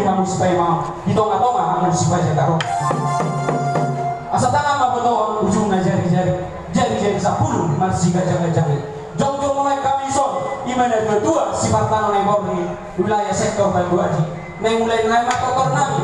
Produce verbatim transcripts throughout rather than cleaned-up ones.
Hamu sipaima di tonga-tonga, hamu sipajagar on. Asa tangan ma botohon, ujungna jari-jari, jari-jari sampulu marsigaja-gaja i. Jongjong ma hami dison, i ma na tua-tua sipartano na i borngin, wilayah sektor Batu Aji. Naeng mulai nai ma tortor nami.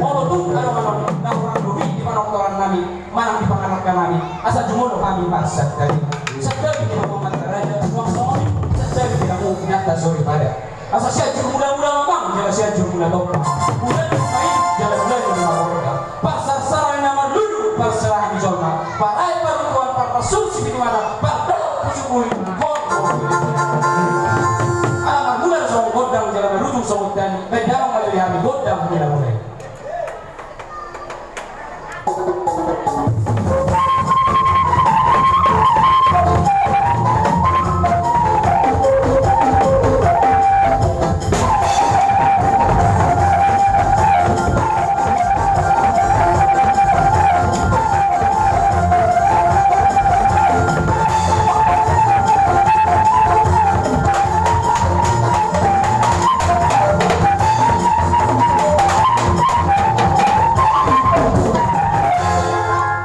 Molo tung adong annon na hurang dohot i di panortoran nami manang di pangarahon nami, asa jumolo hami marsantabi. Santabi di hamu amanta raja, suang songon i santabi di hamu inanta soripada. Asa Sianjur Mula-mula ma amang jala Sianjur Mula Tompa. Mula ni Ismail jala mula ni Mangorga. Parsarsaran na marlulu parserahan ni jolma. Parai parunduan parpasur sipitu mata. Pardolok pusuk uli. Ala marmula songon gondang jala marujung songon tani. Baen damang ma jo di hami gondang mula-mula i.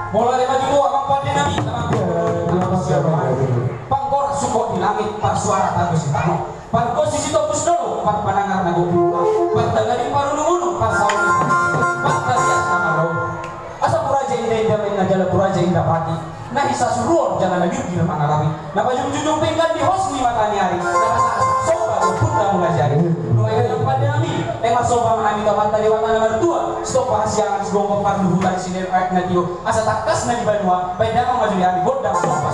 Molo ale maju tu amang pande nami, amang pande nami. Panggorak sungkot di langit, parsuara tanggo sitano. Pargonsi sitombus dolok, parpanangar na gopi. Partagading parulung-ulung, parsaut. Partarias na marlolo. Asa puraja inda-inda menga jala puraja inda pati. Na hisa suruon jala na girgir mangarapi. Na pajungjung pinggan di hos ni mata ni ari. Na pasahat somba tu punda mula jadi. Nuaeng amang pande nami. Emma somba ma hami tu amanta Debata na martua. Sitompa hasiangan, sigomgom parluhutan, sinerep aek na tio. Asa tangkas na di banua. Baen damang ma jo di hami gondang somba.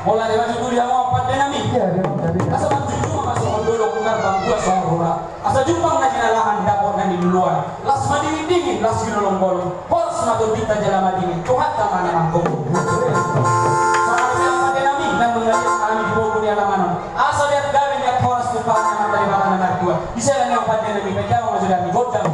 Molo ale maju tu di hamu amang pande nami. Asa manjujung ma songon dolok, marbangkua songon rura. Asa jumpang na jinalahan, dapot na niluluan. Las ma dingin-dingin, las ginolom bolon. Horas ma tondinta jala madingin, Tuhanta ma na manggogo. Songon i ma amang pande nami, na mangaliat hami di pogu ni alaman on. Asa liat gabe, liat horas tumpahon ni amanta Debata na martua. Di sela ni amang pande nami, baen damang ma jo di hami gondang.